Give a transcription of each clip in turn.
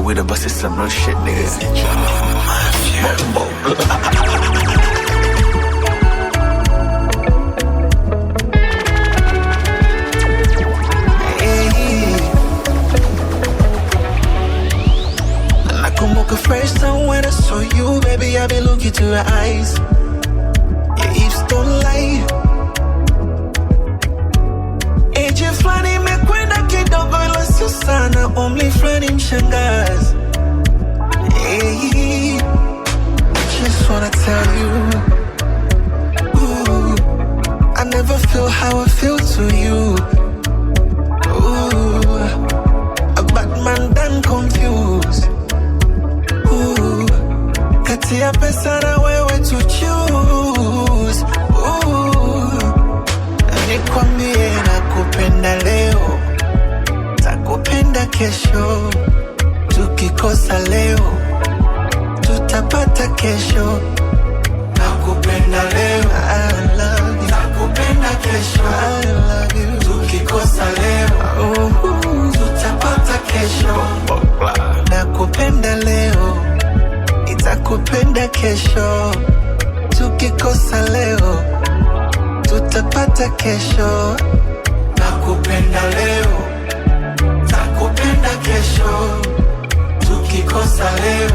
with a bus is some real shit, nigga. Hey. Nakumbuka first time when I saw you, baby, I be looking to your eyes. Your hips don't lie. Age fulani imekwenda kidogo, ila sio sana. Umri fulani mshangazi. Hey, just wanna tell you, ooh, I never feel how I feel to you. Ooh, a bad man done confused. Ooh, kati ya pesa na wewe to choose. Ooh, nikwambie nakupenda leo, takupenda kesho, tukikosa leo tutapata kesho. Nakupenda leo, I love you. Nakupenda kesho, I love you. Tukikosa leo, oh, tutapata kesho. Nakupenda leo, nitakupenda kesho. Tukikosa leo, tutapata kesho. Nakupenda leo, takupenda kesho. Tukikosa leo,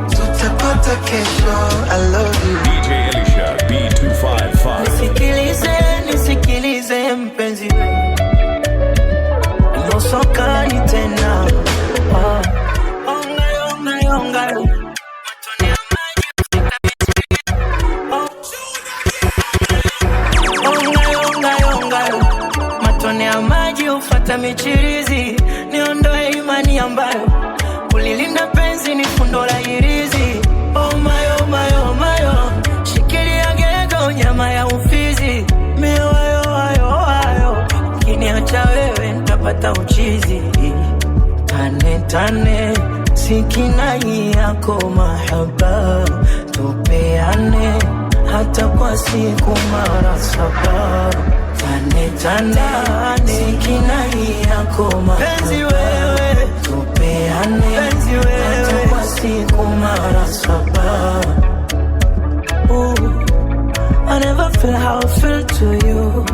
tutapata kesho. I love you. DJ Elisha B255. Nisikilize, nisikilize mpenzi, nosokani tena. Ah. Onga, onga, onga. Matone ya maji. Onga, onga, onga. Matone ya maji hufata michirizi, niondoe imani ambayo kulilinda penzi ni fundo la hirizi. Oh my, oh my, oh my, oh. Shikilia gego nyama ya ufizi, miwayo ayo ayo, ukiniacha wewe nitapata uchizi. Tane tane sikinai yako mahaba, tupeane hata kwa siku mara saba. Tane tane sikinai yako mahaba, penzi wewe, tupeane penzi wewe, hata kwa siku mara saba. Ooh, I never feel how I feel to you.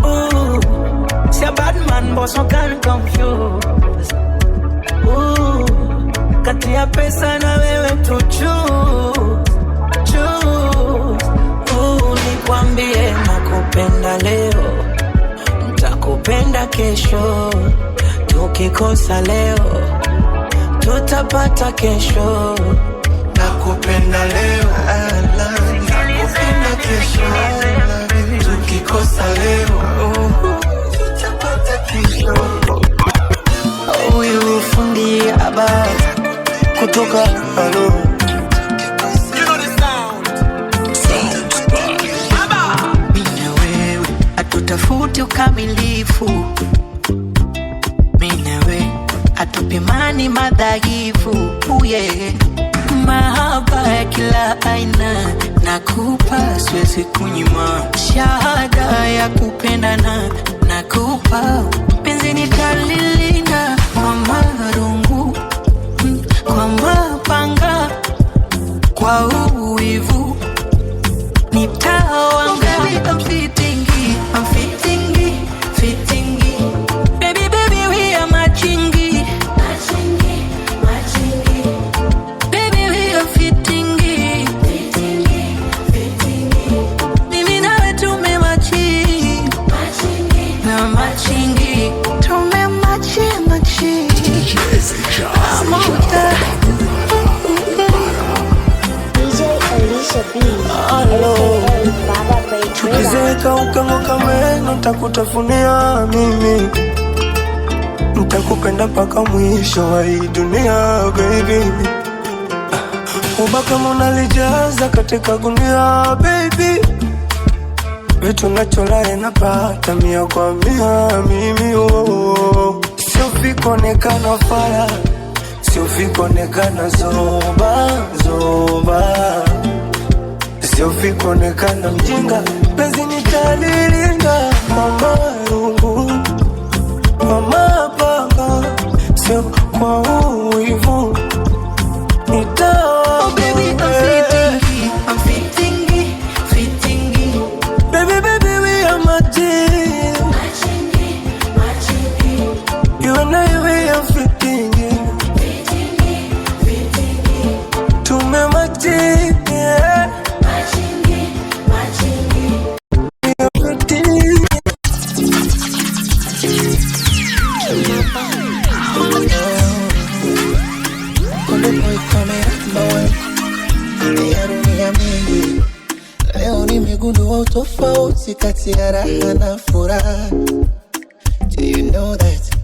Ooh, see a bad man, but so can confuse. Ooh, kati ya pesa na wewe to choose, choose. Ooh, nikwambie nakupenda leo, nitakupenda kesho, tukikosa leo tutapata kesho. Nakupenda leo, I love you. Nakupenda kesho, I love you. Tukikosa leo, oh, tutapata kesho. Huyu fundi aba kutoka halo mimi na wewe hatutafuti ukamilifu, mimi na wewe hatupimani madhaifu. Uye mahaba ya kila aina nakupa, siwezi kunyima shahada ya kupendana nakupa, penzi nitalilinda kwa marungu, kwa mapanga, kwa uwivu nitawanga. I'm fitting, I'm fitting, fitting. Baby, baby, we are matching. Baby, we are fitting. Mimi nawe tumemachi. Na machingi. Tumemachi, machi. Pamoja. DJ Alicia B, Hello. aka Baba Ray Trailer. Ukizeeka ukang'oka meno ntakutafunia mimi, ntakupenda mpaka mwisho wa hii dunia baby. Uba kama unalijaza katika gunia baby, vitu nacholae napata mia kwa mia mimi oh. Sio vikuonekana fala, sio vikuonekana zoba zoba, sio vikuonekana mjinga, penzi nitalilinda kwa marungu, kwa mapanga, sio Kwa huu wivu nitawa. Oh baby, I'm fitting, fitting. Baby, baby, we are my team. You and I, we are fitting. Tumemachi, yeah. We are fitting. Konde boy kame number one. Ya dunia mingi leo nimegundua utofauti kati ya raha na furaha. Do you know that?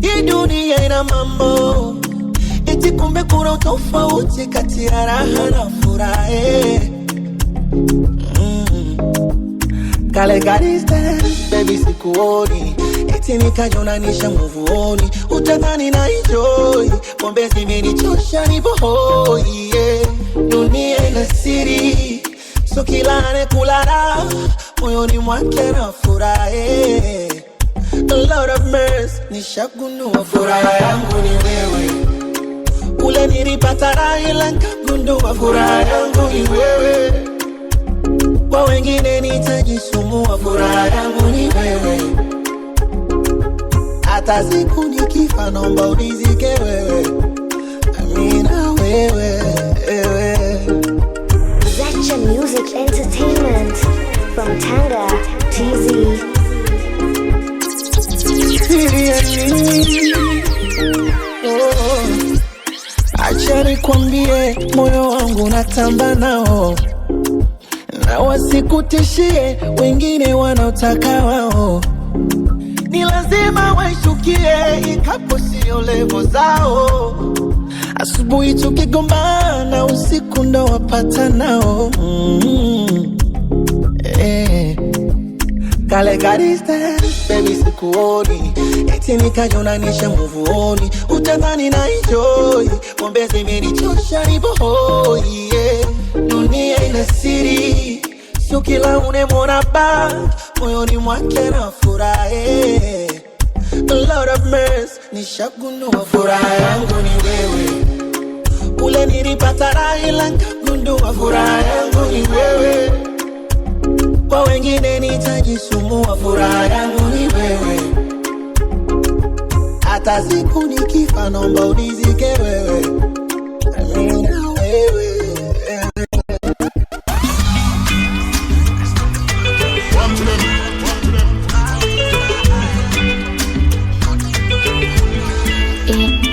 Hii dunia ina mambo eti kumbe kuna utofauti kati ya raha na furaha eh. Kale ka distance, baby sikuoni eti nikajonanisha nguvuoni utadhani na enjoy pombe zimenichosha nipohoi yeah. Dunia ina siri so kila anayekula moyoni mwake na furaha. A lot of mercy nishagundua furaha yangu ni wewe kule nilipata raha ila nikagundua furaha yangu ni wewe kwa wengine nitajisumbua, furaha yangu ni wewe. Hata siku nikifa, naomba unizike wewe, amina wewe, wewe. Zacha Music Entertainment from Tanga, TZ. Siri ya nini? Oh, acha nikwambie, moyo wangu natamba nao, na wasikutishie wengine wanaotaka wao, ni lazima waishukie ikapo sio levo zao. Asubuhi tukigombana, usiku ndo wapata nao eh. Kale ka distance, baby sikuoni eti nikajonanisha nguvuoni utadhani na enjoy pombe zimenichosha nipohoi yeah. Dunia ina siri sio kila unemwona ba moyoni mwake na furaha eh. A lot of mercy nishagundua furaha yangu ni wewe kule nilipata raha ila nikagundua furaha yangu ni wewe kwa wengine nitajisumbua, furaha yangu ni wewe. Hata siku nikifa, naomba unizike wewe, amina wewe.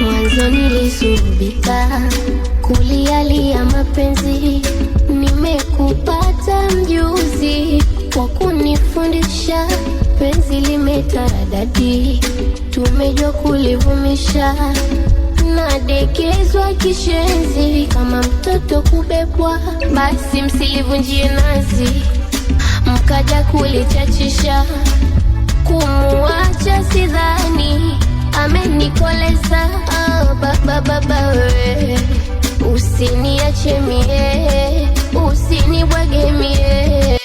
Mwanzo nilisubika kulialia mapenzi, nimekupata mjuzi wa kunifundisha penzi limetaradadi, tumejua kulivumisha nadekezwa kishenzi kama mtoto kubebwa, basi msilivunjie nazi mkaja kulichachisha kumuacha sidhani amenikoleza. Ah, baba baba we usiniache mie, usinibwage mie.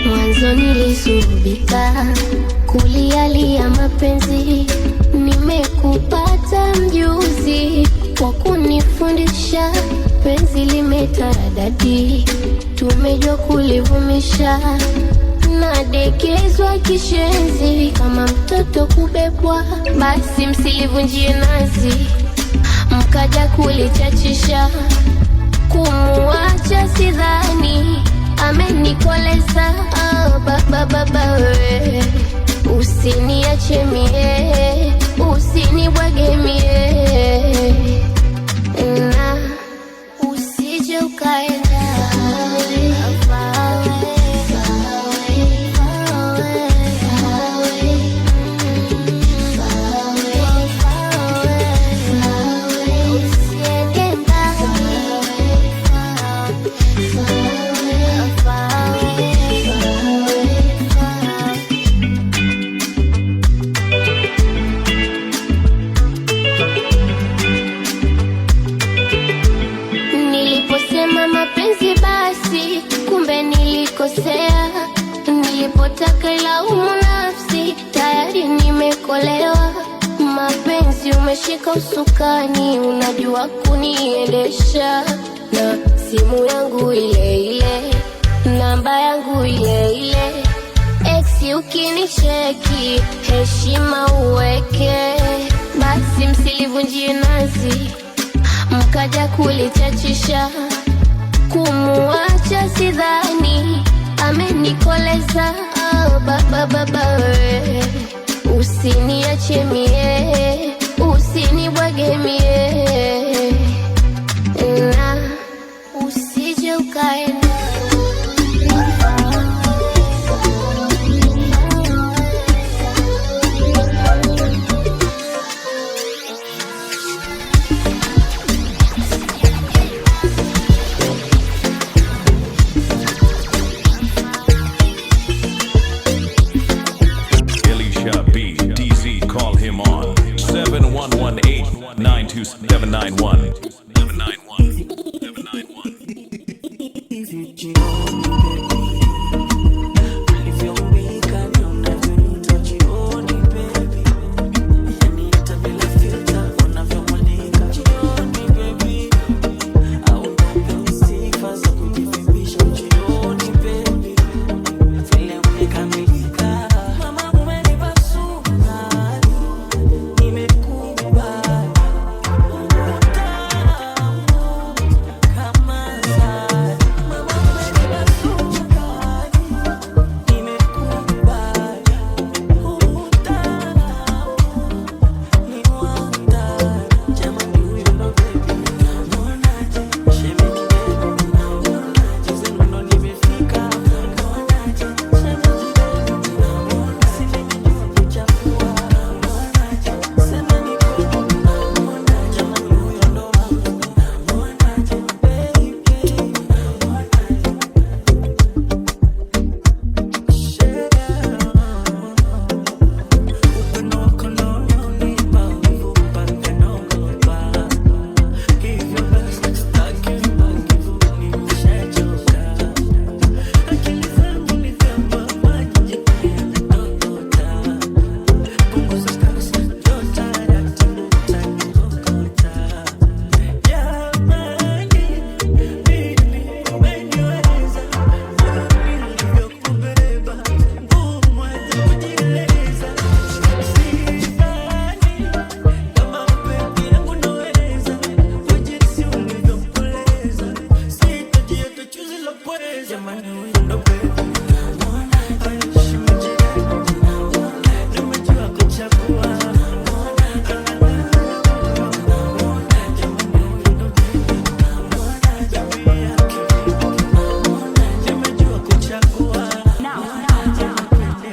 Mwanzo nilisubika kulialia mapenzi, nimekupata mjuzi wa kunifundisha penzi limetaradadi, tumejua kulivumisha nadekezwa kishenzi kama mtoto kubebwa, basi msilivunjie nazi mkaja kulichachisha kumuacha sidhani amenikoleza. Ah, baba baba we usiniache mie, usinibwage mie na usije ukaenda far away, far away, far away, far away, far away, far away. Usiende mbali. Far away, far away, far away. Nilikosea nilipotaka ilaumu nafsi, tayari nimekolewa. Mapenzi umeshika usukani, unajua kuniendesha, na simu yangu ile ile, namba yangu ile ile. Ex ukinicheki, heshima uweke, basi msilivunjie nazi, mkaja kulichachisha. Kumuacha sidhani, amenikoleza. Oh, baba baba we, usiniache mie, usinibwage mie, na usije ukaenda. Elisha B. DZ. Call him on 7118 92791. 791. Ulivyoumbika na unavyonitoa jioni baby, yani hata bila filter unavyomulika jioni baby, au unapewa sifa za kujivimbisha jioni baby, vile umekamilika mama, umenipasua nimekubali utamu kama asali mama, umenipasua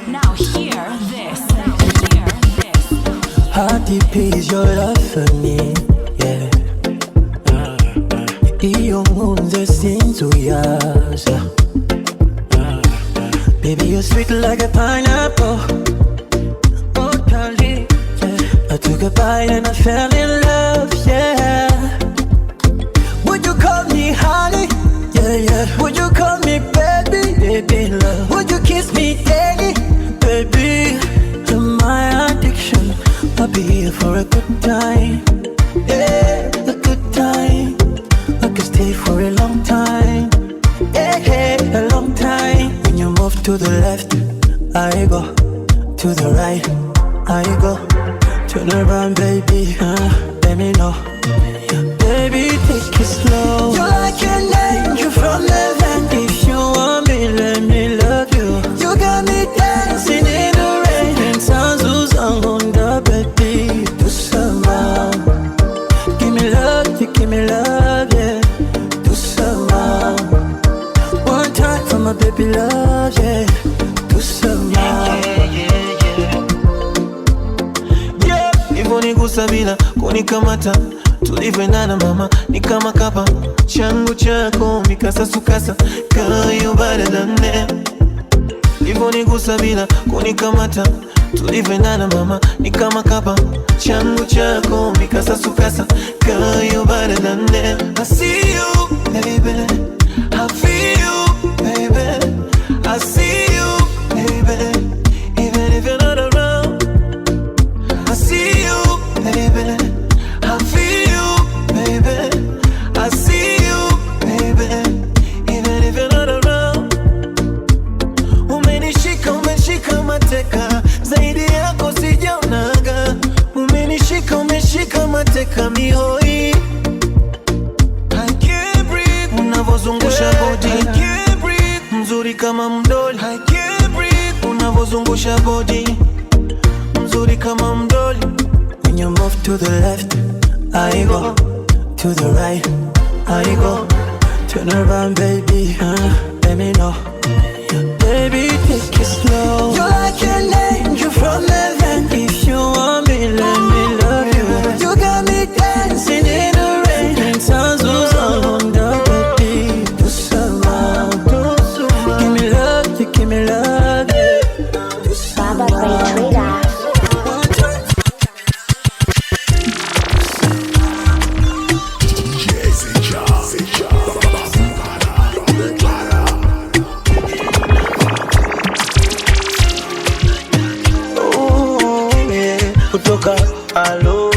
Now hear this. Hear this. How deep is your love for me? Yeah. Iyo nkunze sinzuyaza. Baby, you're sweet like a pineapple. Oh, darling, yeah. I took a bite and I fell in love, yeah. Would you call me honey? Yeah, yeah. Would you call me baby? Baby, love. Would you kiss me daily? Baby, you're my addiction. I'll be here for a good time. Yeah, a good time. I could stay for a long time. Yeah, yeah, a long time. When you move to the left, I go. To the right, I go. Turn around, baby. Let me know. Baby, take it slow. You're like an angel from heaven. If you want me, let me love you. You got me dancing in the rain. And sounds on the baby. Do some. Give me love, you give me love, yeah. Do some. One time for my baby love, yeah. Do some. Yeah, hivyo bila kunikamata, tulivyoendana mama ni kama kapa changu chako mikasasukasa kayo baradane. Hivyo bila kunikamata, tulivyoendana mama ni kama kapa changu chako mikasasukasa kayo baradane. I see you baby, I feel you baby, Nateseka mihoi, I can't breathe. Unavozungusha body, I can't breathe. Mzuri kama mdoli, I can't breathe. Unavozungusha body, mzuri kama mdoli. When you move to the left, I go. To the right, I go. Turn around, baby, let me know. Baby, take it slow. You're like an angel from heaven. If you want me, let me love you. You got me dancing in the rain. Baby, doucement, doucement. Give me love, you give me love, yeah. Baba Ray Trigger. Oh, yeah. Kutoka alo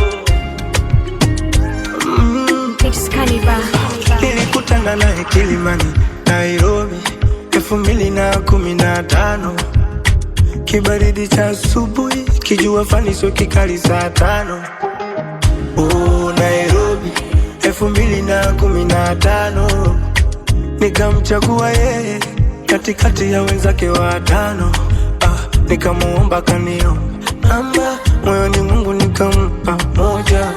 nilikutana naye Kilimani, Nairobi 2015, kibaridi cha asubuhi, kijua fani sio kikali saa 5. Oh, Nairobi 2015, nikamchagua yeye katikati ya wenzake watano. Ah, nikamuomba kaniomba namba, moyoni Mungu nikampa moja.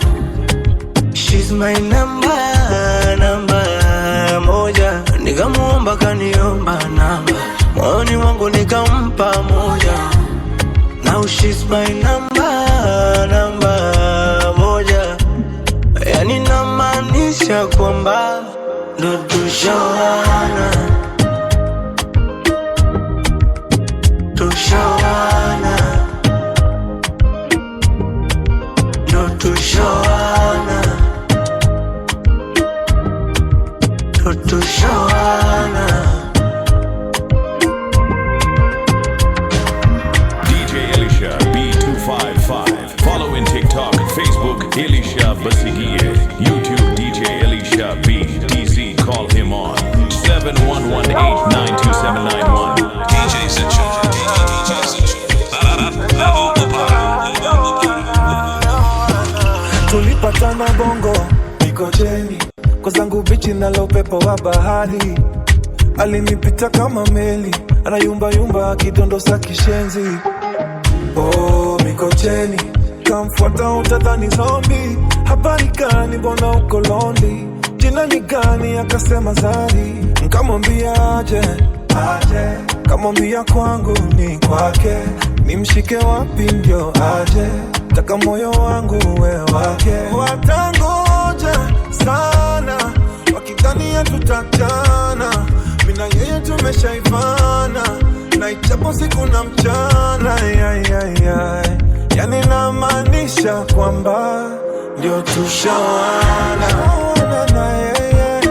She's my number, namba moja. Nikamuomba kaniomba namba, moyoni mwangu nikampa moja. Now she's my number, namba moja. Yani namaanisha kwamba ndo tushawana, tushawana, ndo tushawana, ndo tushawana. DJ Elisha B255. Follow in TikTok, Facebook, Elisha Basigie. YouTube, DJ Elisha B. DZ, call him on 7118-92791. DJ Section. DJ Section. Tulipatana Bongo Mikocheni, kwa zangu bichi nalo upepo wa bahari, alinipita kama meli, anayumba yumba akidondosa kishenzi. Oh, Mikocheni, kamfuata utadhani zombi. Habari gani mbona uko lonely? Jina ni gani? Akasema Zari. Nkamwambia aje, aje. Kamwambia kwangu ni kwake, nimshike wapi ndio aje, taka moyo wangu we wake. Watangoja sana wakidhania tutachana, mina yeye tumeshaivana, na ichapo siku na mchana. Ay, ay, ay. Yani namaanisha kwamba ndio tushawana na yeye,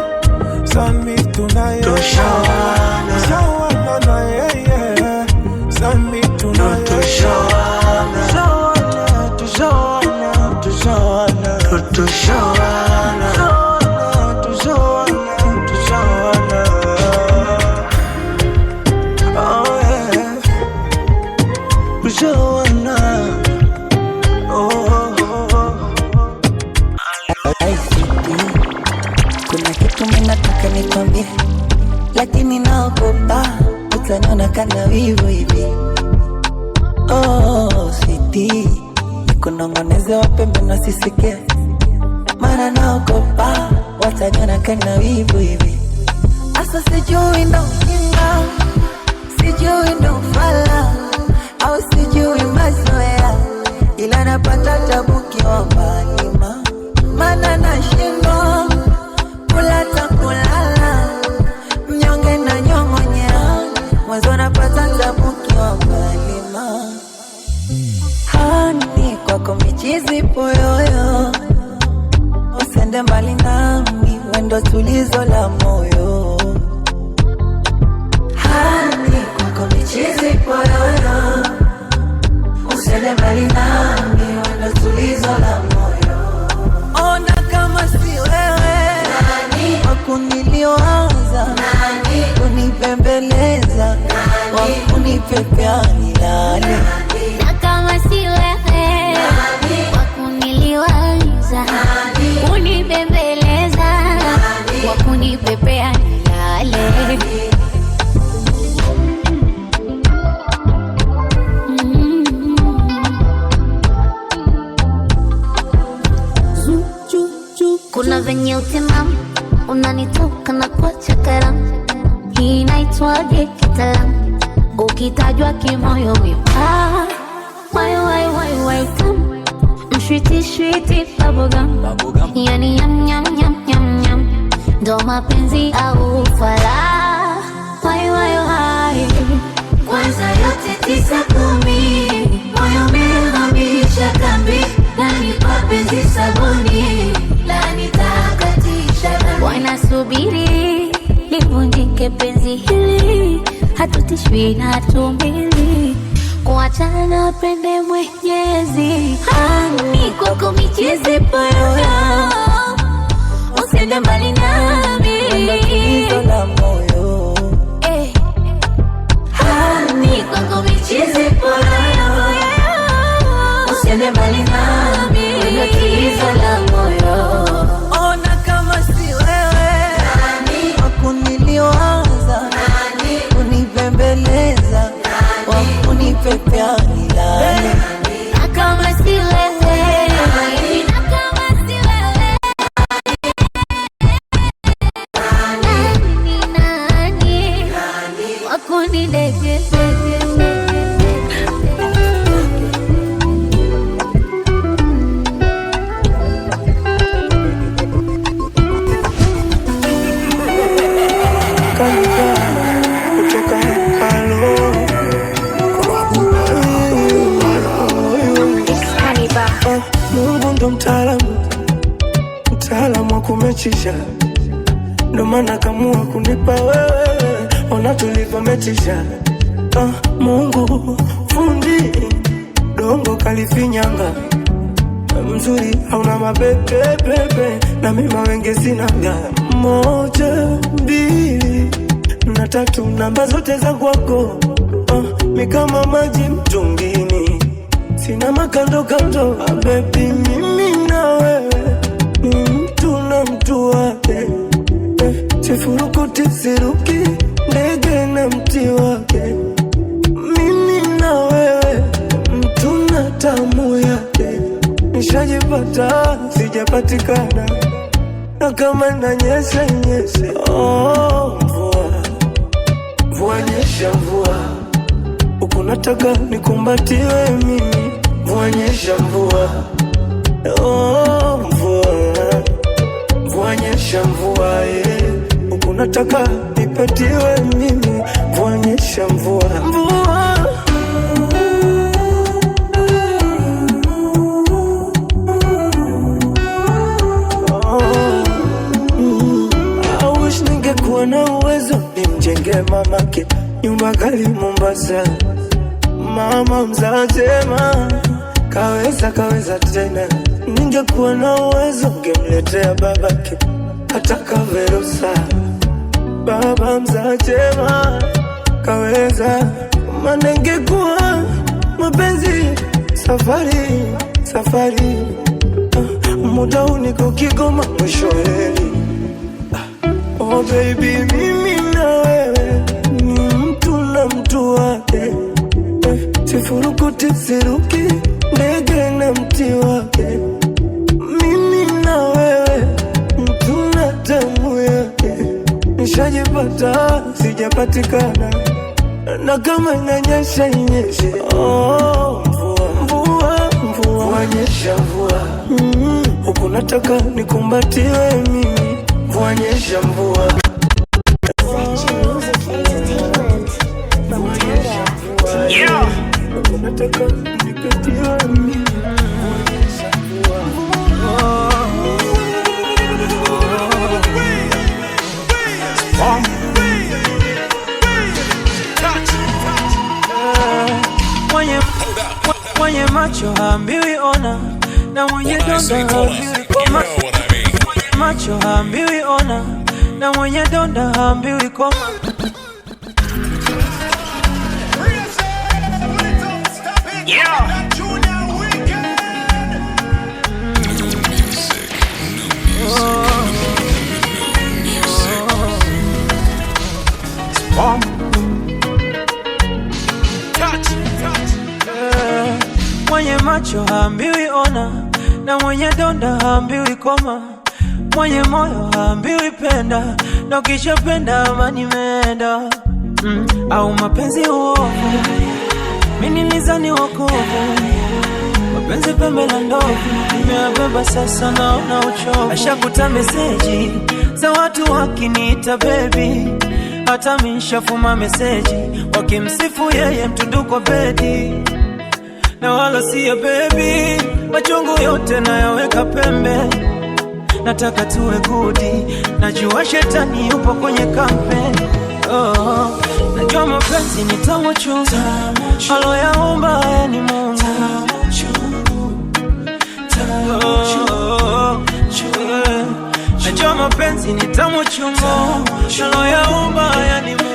sami tunaye, Tushawana. tushawana na yeye, sami tunaye, Tushawana, tushawana, tushawana, tushawana, tushawana, tushawana. Oh yeah, tushawana. Oh, oh, oh. ICT. Kuna kitu mimi nataka nikwambie, lakini naogopa utaniona kana wivu hivi. Oh, sweetie, nikunong'oneze wapembe nasisikia, mara naogopa wataniona kana wivu hivi. Asa sijui ndo ujinga, sijui ndo ufala, au sijui mazoea, ila napata tabu kiomba lima, maana nashindwa kula ta kulala, mnyonge na nyong'onyea, mwanzo napata tabu kiomba lima. Hani kwako michizi poyoyo, usende mbali nami, wendo tulizo la moyo. Hani kwako michizi poyoyo, usende mbali nami, wendo tulizo la moyo. Ona kama si wewe wakuniliwaza, kunipembeleza, wakunipepea nilale. Na kama si wewe wakuniliwaza, Kwenye utimamu unanitoka na kuacha karamu. Hii inaitwaje kitaalamu? Ukitajwa kimoyo mipaa. Wai wai wai wai tamu. Mshwiti shwiti bubblegum. Yani yam yam yam yam yam. Ndo mapenzi au ufala. Wai wai wai. Kwanza yote 9, 10. Moyo umehamisha kambi. Nani mapenzi sabuni. La nitakatisha dhambi. Wanasubiri livunjike penzi hili. Hatutishwi na tumbili. Kuachana pende Mwenyezi. Hani kwako michezi poyo. Usiende mbali nami. Tatizo la moyo. Eh. Hani kwako michezi poyo. Usiende mbali nami. Tatizo la moyo. Ona kama si wewe wakuniliwaza, kunipembeleza, wakunipepea nilale. Na kama si wewe, na kama si wewe, nani nani wakunidekeze? Kutoka halo. Ah, Mungu ndo mtaalamu, mtaalamu wa kumechisha, ndo maana kamua kunipa wewe, ona tulivyometisha. Ah, Mungu fundi dongo kalifinyanga, mzuri hauna mapepepepe, na mimi mawenge sinaga. 1, 2 na 3, namba zote za kwako. Ah, mi kama maji mtungini, sina makando kando. Ah, baby mimi na wewe ni mtu na mtu wake. Sifurukuti siruki ndege na mti wake. Mimi na wewe mtu na tamu yake. Nishajipata sijapatikana, na kama nanyesha nyeshe. Oh, mvua mvua nyesha mvua, huku nataka nikumbatiwe mimi. Mvua nyesha mvua, oh, mvua mvua nyesha mvua, yeah. Huku nataka nipatiwe mimi. Mvua nyesha mvua, mvua. Oh, I wish ningekuwa na uwezo nimjenge mamake nyumba kali Mombasa. Mama mzazi tema kaweza kaweza tena. Ningekuwa na uwezo ngemletea babake hata kaverosa. Baba mzazi tema kaweza, maana ingekuwa mapenzi safari safari. Ah, muda huu niko Kigoma mwisho heri. Oh baby, mimi na wewe ni mtu na mtu wake. Sifurukuti siruki ndege na mti wake. Mimi na wewe mtu na tamu yake. Nishajipata sijapatikana, na kama inanyesha inyeshe. Oh, mvua mvua mvua nyesha mvua, huku nataka nikumbatiwe mimi. Mvua nyesha mvua. Yeah. Nataka nipatiwe mimi. Mwenye macho haambiwi ona, na mwenye donda haambiwi koma. Macho haambiwi ona, na mwenye donda haambiwi koma. Yeah. Mwenye macho haambiwi ona, na mwenye donda haambiwi koma. Mwenye moyo haambiwi penda, na ukishapenda amani imeenda. Au mapenzi uovu, mimi nilizani wokovu. Mapenzi pembe la ndovu, nimeyabeba sasa naona uchovu. Ashakuta meseji za watu wakiniita baby, hata mishafuma meseji wakimsifu yeye mtundu kwa bedi, na wala siya baby, machungu yote nayaweka pembe. Nataka tuwe gudi, najua shetani yupo kwenye kampeni. Oh, najua mapenzi ni tamu chungu, aloyaumba yeye ni Mungu. Oh, najua mapenzi ni tamu chungu, aloyaumba yeye ni Mungu.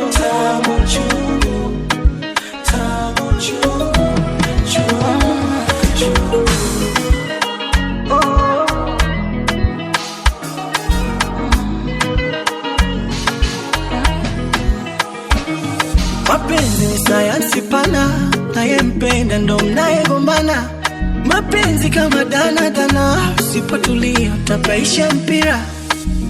Mapenzi ni sayansi pana, nayempenda ndo mnayegombana. Mapenzi kama danadana, usipotulia utapaisha mpira.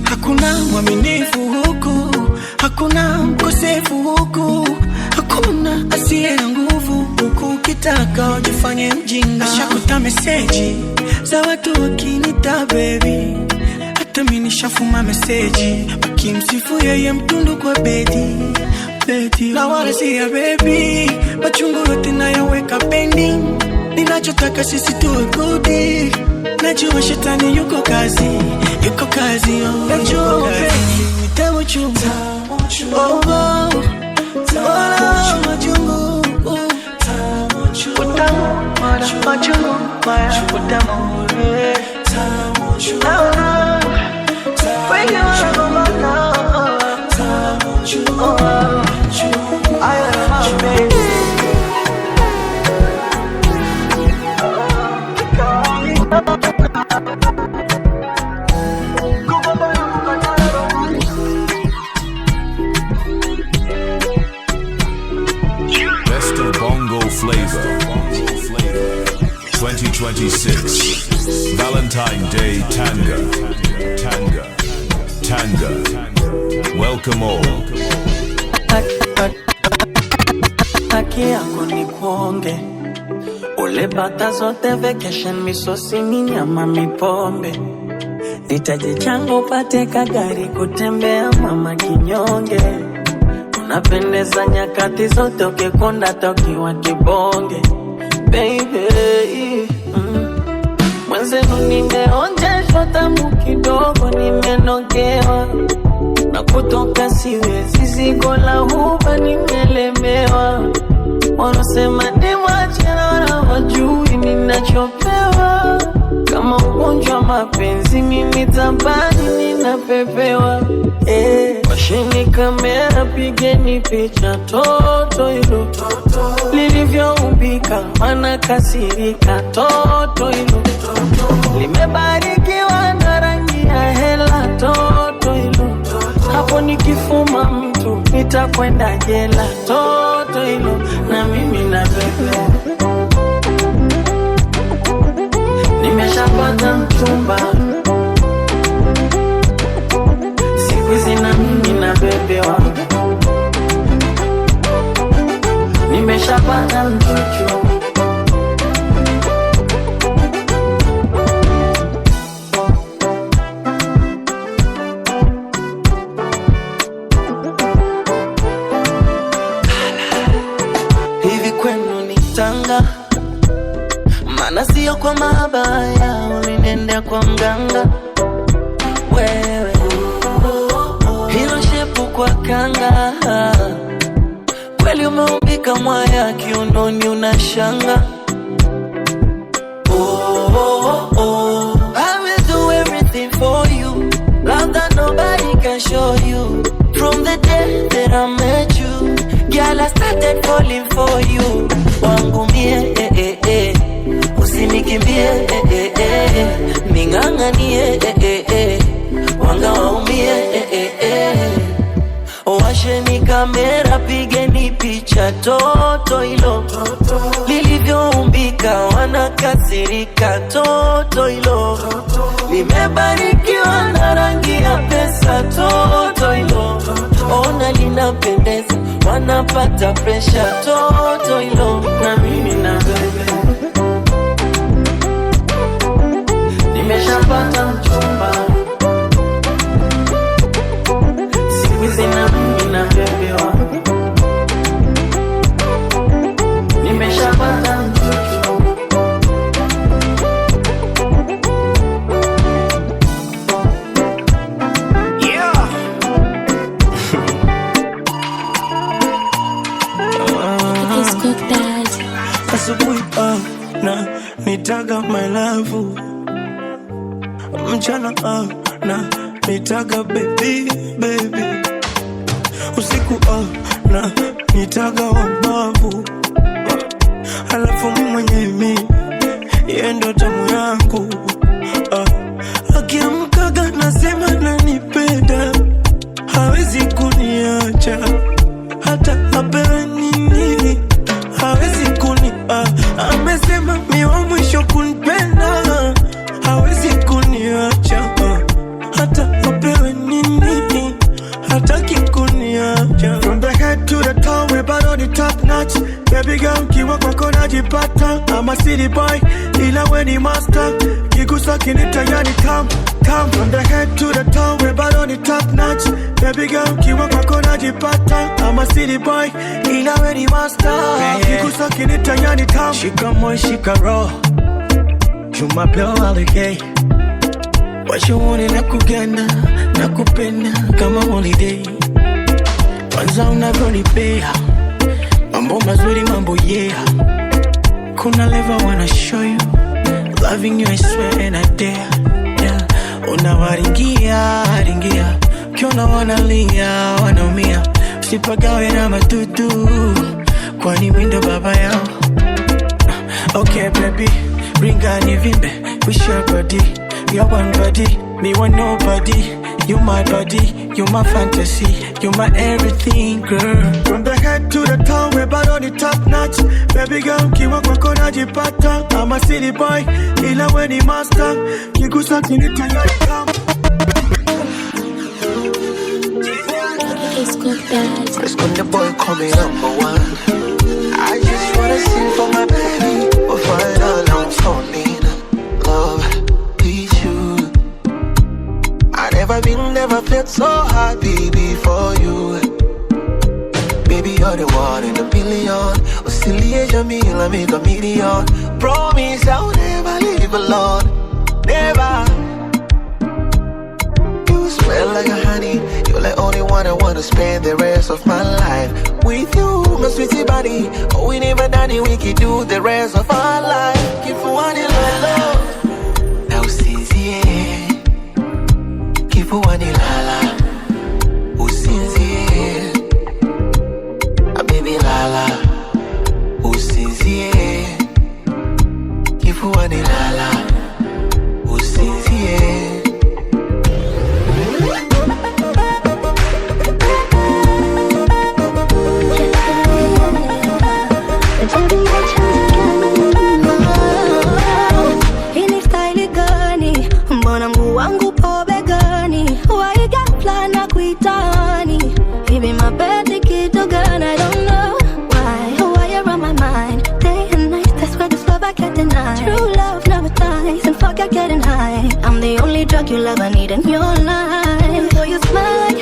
Hakuna mwaminifu huku, hakuna mkosefu huku, hakuna asiye na nguvu huku. Ukitaka ujifanye mjinga. Ashakuta meseji za watu wakinita baby, hata mimi nishafuma meseji wakimsifu yeye mtundu kwa bedi bedi. Na wala si ya baby, machungu yote nayaweka pending. Ninachotaka sisi tuwe good. Najua shetani yuko kazi, yuko kazi, oh, najua mapenzi ni tamu chungu, oh, oh, wala machungu, utamu mara machungu mara utamu, eh. Naona wengi wanagombana, oh, haya ni mapenzi. Best of Bongo Flavor. 2026 Valentine Day Tanga. Tanga. Tanga. Welcome all. Haki yako ni kuonge ule bata zote vacation misosi minyama mipombe nitaje changu pate kagari kutembea mama kinyonge unapendeza nyakati zote ukikonda tokiwa kibonge baby. Mwenzenu nimeonjeshwa tamu kidogo nimenogewa na kutoka siwezi zigo la huba nimelemewa wanasema ni mwache na wajui ninachopewa kama ugonjwa mapenzi mimi tabani ninapepewa. Washeni kamera pigeni picha toto hilo lilivyoumbika mana kasirika toto hilo limebarikiwa na rangi ya hela toto hilo hapo nikifuma mtu nitakwenda jela toto hilo na mimi na bebe nimeshapata mchumba siku hizi na mimi na bebe wangu nimeshapata mchuchu. Hivi kwenu ni Tanga, maana sio kwa mabaya, ulinendea kwa mganga wewe, hilo shepu kwa kanga, kweli umeumbika mwaya, kiunoni unashanga. Oh, oh, oh. I will do everything for you, love that nobody can show you. From the day that I met you, girl, I started falling for you. Wangu mie, eh, eh, eh. Usinikimbie, eh, eh, eh. Ning'ang'anie, eh, eh, eh. Wanga waumie, eh, eh, eh. Washeni kamera, pigeni picha toto Toto hilo lilivyoumbika, wanakasirika. Toto hilo limebarikiwa na rangi ya pesa. Toto hilo ona linapendeza, wanapata presha. Toto hilo na mimi na bebe nimeshapata mchumba, siku hizi na mimi na bebe wangu nimeshapata mchuchu. Yeah. Asubuhi na nitaga my love, mchana na nitaga baby baby, usiku na nitaga wabavu, alafu mimi mwenye mi yeye ndo tamu yangu. Akiamkaga nasema nanipenda, hawezi kuniacha hata apewe nini, hawezi kuni amesema mi wa mwisho kunipenda, hawezi kuniacha hata apewe nini, hataki kuniacha. From the head to the toe, we bado ni top notch. Baby girl, kiwa kwako najipata. I'm a city boy, ila we ni master. Kigusa kinita yani tam tam. From the head to the toe, we bado ni top notch. Baby girl, kiwa kwako najipata. I'm a city boy, ila we ni master. Kigusa kinita yani tam. Shika moyo, shika roho, Jumapili holiday. Wacha uone nakuganda, nakupenda kama holiday. Kwanza unavyonipea mambo mazuri, mambo yeah. Kuna level wanna show you loving you, I swear and I dare. Yeah. Unawaringia ringia, ukiona wanalia wanaumia, usipagawe na madudu, kwani mi ndo baba yao. Okay baby, ringa nivimbe, we share body, you're one body, me want nobody. You my body, you my fantasy, you my everything girl. From the head to the toe, we bado ni top notch. Baby girl, kiwa kwako najipata. I'm a city boy, ila we ni master. Kigusa kinita yani tam. That's when the boy call me number one. I just wanna sing for my baby. We'll find out I'm falling in love with you. I never been, never felt so happy before you. Baby, you're the one in a billion. Usilie Jamila, make a million. Promise I'll never leave alone. Never. You smell like a honey. You're the only one I wanna spend the rest of my life with you, my sweetie body. Oh, we never done it, we can do the rest of our life. Kifuani lala, na usinzie. Kifuani lala, usinzie. Ah, baby lala, usinzie. Kifuani lala, usinzie. Hii ni staili gani? Mbona mguu wangu po begani? Why ghafla na kuitani? Hivi mapenzi kitu gani? I don't know why you're on my mind day and night. That's why this love I can't deny. True love never dies, and fuck I getting high. I'm the only drug you love I need in your life. Though you smell like